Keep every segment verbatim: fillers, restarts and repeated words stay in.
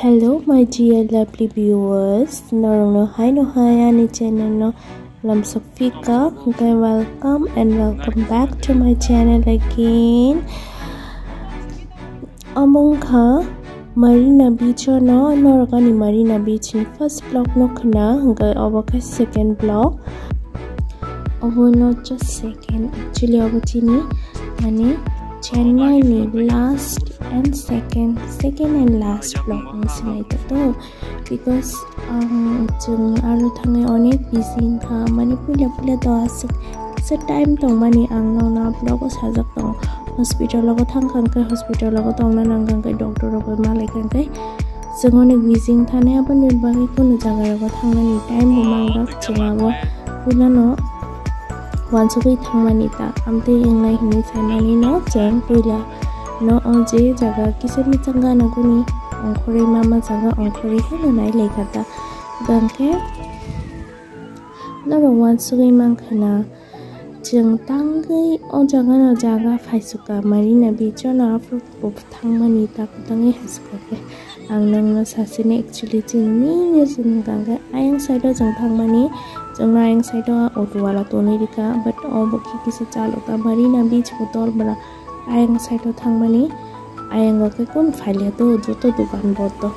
Hello, my dear lovely viewers. Norokno hai no hai ani channel no lamsok phika. Okay, welcome and welcome back to my channel again. Omo wngkha Marina Beach no, norok ani Marina Beach ni first vlog no khna, hwnkhe obo khe second vlog. Obo no just second, actually obo chini mane Chennai ni last and second, second and last vlog wng sinai to, because ang chwng aro thangwi onek busy wngkha, mane puila puila to aswk kisa time tongmani ang nono vlog o sajak tongo. Hospital o thang kha hwnkhe hospital o tongna nang kha hwnkhe doctor rok bai malai kha hwnkhe chwng onek busy wngthani, aboni bagwi kunu jaga rogo thangnani time bo mangjak chwng abo puilano wansugwi thangmani ta, amtwi wngnai hinwi saimani no chwng puila no o je jaga kisa michang gana guni ongkhorwi mama jaga ongkhorwi haino nai lai kha ta. Hwnkhe norok wansugwi mankha na, chwng tangwi o jaga no jaga phaisukha Marina Beach o no aphuru bo thangmani ta kwtangwi haisukha khe. Ang nokno sasini actually chini nini chini hwnkha khe ayang side o chwng thangmani, chwngno ayang side o auto wala tonwi rikha, but obo khe kisa chalo ta Marina Beach bo tol bwla ayang side o thangmani, ayang o khe kun phailiya to joto dogan bo to.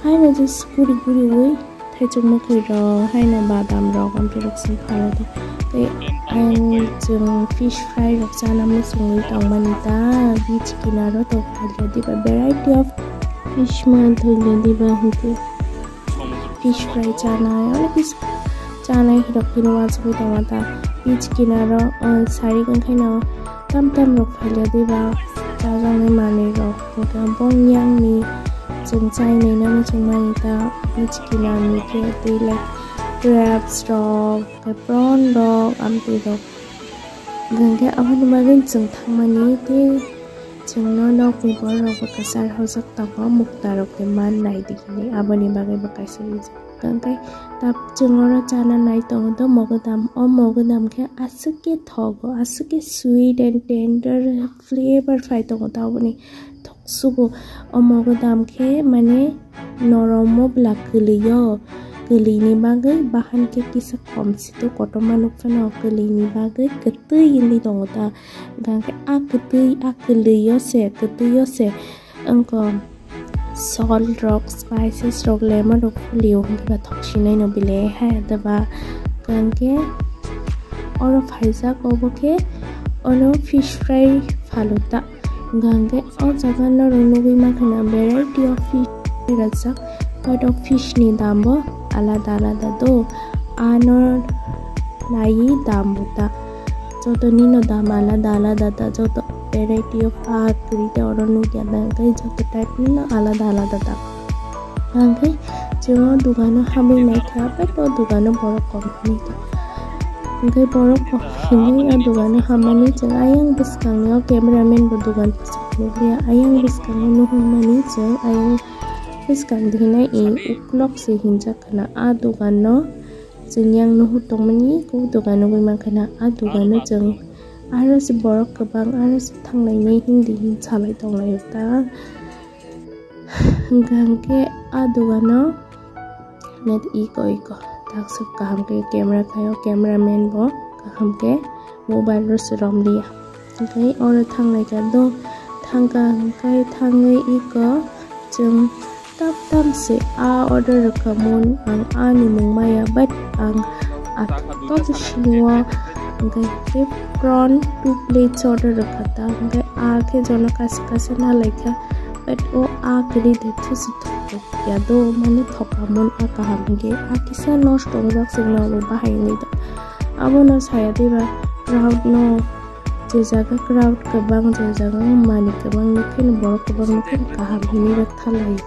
Haino just guri guriwi thaichuk mwkhwi rok, haino badam rok, amtwi rok se phano ta. Tei ayang chwng fish fry rok chana muchungwi tongmani ta, beach kinaro to phailiya diba variety of fish man thwiya diba hwnkhe fish fry chanai, onek kis-, chanai hirok hino wansugwi tongo ta. Beach kinaro, o, sarik wngkhaino tam tam rok phailiya diba chajaknai manwi rok, hwnkhe bong yang ni chwng chainai no muchungmani ta. Beach kinarni khe tei like crabs rok, tei prawn rok, amtwi rok. Hwnkhe aboni bagwi chwng thangmani tei chwngno nokni borok rok bo kwchar hojak tongo, mukta rok tei man nai di hinwi aboni bagwi bo kaisa rijak. Hwnkhe ta chwng oro chana nai tongo do mogodam, o mogodam khe aswk khe thogo, aswk khe sweet and tender flavor phai tongo ta oboni thok sugo. O mogodam khe mane norom o bwla kwlwi o, kwlwini bagwi bahan khe kisa khom si to kotorma nukphano, kwlwini bagwi kwtwi wngwi tongo ta. Hwnkhe a kwtwi, a kwlwi o se, kwtwi o se wngkha salt rok, spices rok, lemon rok phulio hwnkhe ba thok sinai no bile hai adaba. Hwnkhe oro phaijak obo khe ono fish fry phalo ta. Hwnkhe o jaga norok nugwi mankha na variety of fish rajak, but o fish ni dam bo alada alada do. Ano naiwi dam bo ta. Joto nino dam alada alada ta, joto variety of a kwrwi ta oro nukya ta, hwnkhe joto type nino alada alada ta. Hwnkhe chwng o dogano hamwi naikha, but o dogano borok kom hinwi ta. Hwnkhe borok kom hinwi o dogano hammani chwng ayang bwskangni o cameraman bo dogan nukliya, ayang bwskango nuhurmani chwng ayang bwskang hinai i uklok se hinjak khna a doganno. Chwng yang nuhur tongmani kok dogan nugwi mankha na, a dogano chwng aro se borok kwbang, aro se thanglainai hindi hin salai tonglaio ta. Hwnkha hwnkhe a dogano net iko iko takswk kaham khe camera khaio, cameraman bo kaham khe mobile rw se romliya. Hwnkhe oro thanglaikha do, thangkha hwnkhe thangwi iko chwng tam tam se a order rwkha mun, ang ani mung maya, but ang ato to sinio hwnkhe khe prawn two plates order rwkha ta, hwnkhe a khe jono kaisa kaisa nalaikha, but o a kwrwi de thusi thokya do, mane thoka mun a kaham hwnkhe a kisa nosto wngjak chwngno abo bahai wngwi do. Abono saya diba crowd no. Je jaga crowd kwbang, je jaga manwi kwbang nukhe no borok kwbang nukhe no kaham hinwi rwktharlai.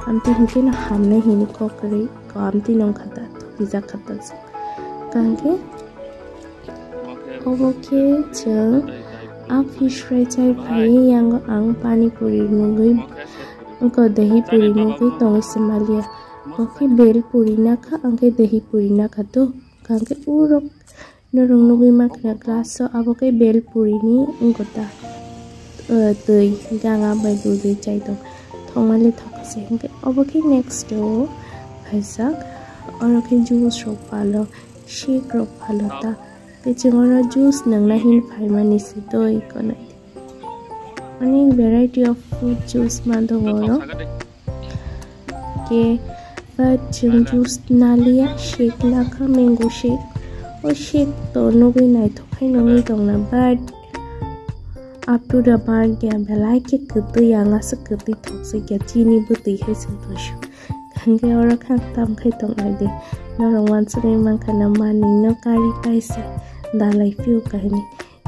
Amtwi hinkhe no hamnai hinwi kok kwrwi ko amtwi nongkha ta, thokijak kha ta. Kaham khe obo khe chwng a fish fry chai phaiwi yango ang pani puri nugwi, wngkha dahi puri nugwi tongwi se maliya. Bo khe bel puri nakha, ang khe dahi puri nakha to. Kaham khe urok Norok nugwi mankha glass o, abo khe bel puri ni wngkha ta, eh, twi ganga bai dudwi chai tong. Tongmani thokse hwnkhe obo khe next o phaijak. Oro khe juice rok palo, shake rok palo ta. Tei chwng oro juice nangna hin phaimani se doi konai. Onek variety of fruit juice ma tongo oro. Ke but chwng juice naliya, shake nakha, mango shake. O shake to nugwi naithok khai nungwi tongna, but up to the mark ya, belai khe kwtwi, ang aswk kwtwi thokse khe, chini bwtwi hai se toisuk. Hwnkhe oro kha tam khai tongnai de. Norok uansugwi mankha na manwi no kari paise dalai phiyok kahini.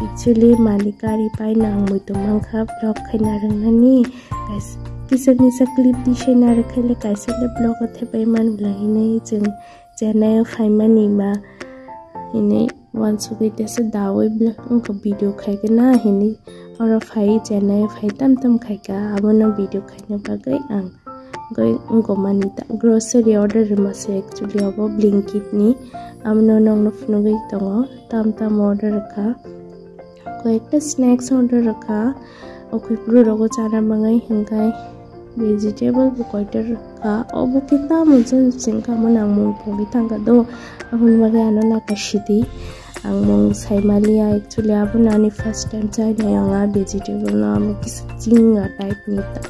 Actually, malik gari pai nang muitu mankha vlog khaina rwngnani. Guys, kisa misa clip di se narwk khaile kaisa le vlog o thepai man bwla hinwi chwng Chennai o phaimani ma hinwi uansugwi tesa dawi vlog wngkha video khaikhe na hinwi oro phai Chennai o phai tam tam khaikha abono video khaina bagwi ang. Goi wngkha mani ta grocery order rwma se actually obo Blinkit ni. Amno nongno phunugwi tongo tam tam order rwkha. Koyekta snacks order rwkha. Okhoi bwrwi rogo chana mangai hwnkhe vegetable bo koyta rwkha. Obo khe tamo chwng singkha mwnang mung pogwi thangkha do. Aboni bagwi ano naka sidi. Ang mung saimaliya actually abono ani first time chainai ang a vegetable no amo kisa chingya type ni ta.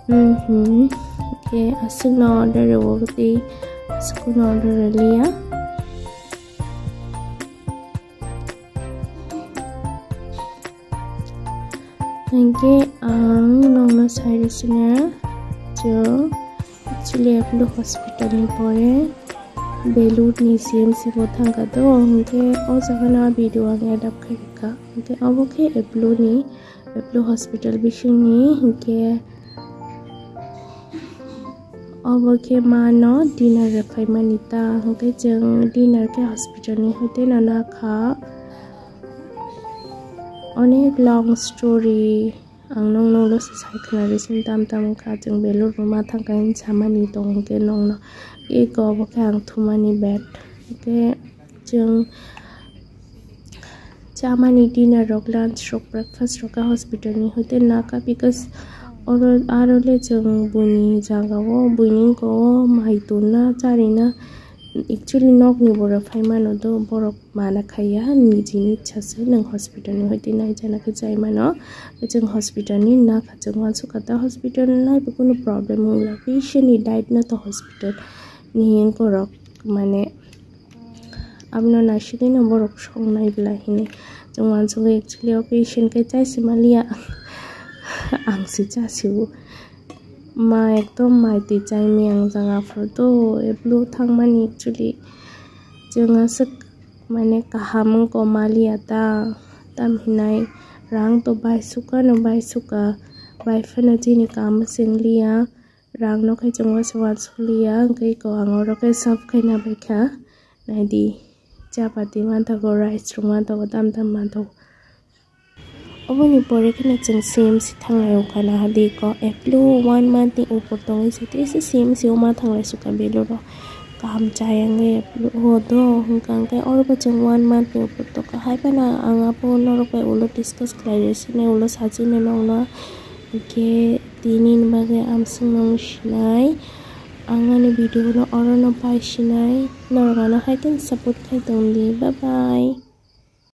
Mhm. Okay, aswkno order rwo tei aswkno order rwliya. Hwnkhe ang nokno sai rwsina chwng actually Apollo hospital ni pore Belur ni C M C bo thangkha to, hwnkhe o jaga no video ang edap khai rwkha. Hwnkhe obo khe Apollo ni, Apollo hospital bisingni, hwnkhe obo khe mano dinner rwphaimani ta, hwnkhe chwng dinner khe hospital ni hoite no nakha. Onek long story, ang nokno ulo se sai khwna rwsing tam tam wngkha, chwng Belur bo ma thangkha hwn samani tong, hwnkhe nokno eko obo khe ang thumani bed, hwnkhe chwng chamani dinner rok, lunch rok, breakfast rok khe hospital ni hoite nakha, because oro aro le chwng buini jaga o buini wngkha o mai tonna charina, actually nokni borok phai mano do borok mana khaiya nijini ichha se nwng hospital ni hoite naijana khe chai mano, chwng hospital ni nakha chwng uansukha ta hospital naibe kunu problem wngla patient ni diet no to hospital ni borok mane. Abono naisigwino borok songnai bwla hinwi chwng uansukgo. Actually, o patient khe chai se maliya, ang se chasio. Ma ekdom mai twi chai miyang jang aphuru do, Apollo thangmani actually chwng aswk mane kaham wngkha maliya ta, tam hinai rang to bai sukha no bai sukha, bai phano chini kamo chwng liya. Rang no khe chwng uansuk liya, hwnkhe eko ang oro khe serve khaina bai kha. Naidi, chapati manthogo, rice rok manthogo, tam tam manthogo. Oboni pore kheno chwng C M C thanglai wngkha, nahadi eko Apollo one month ni upor tongwi se teisa C M C o ma thanglai sukha Belur o. Kaham chayang ye Apollo o do, hwnkha hwnkhe oro bo chwng one month ni upor tongkha. Hai phano ang abo norok bai ulo discuss khlai rw sini, ulo sachini nokno. Hwnkhe tini ni bagwi amswk nung sinai. Ang ani video no oro no pai sinai. Norok ano hai khe support khai tong di. Bye bye.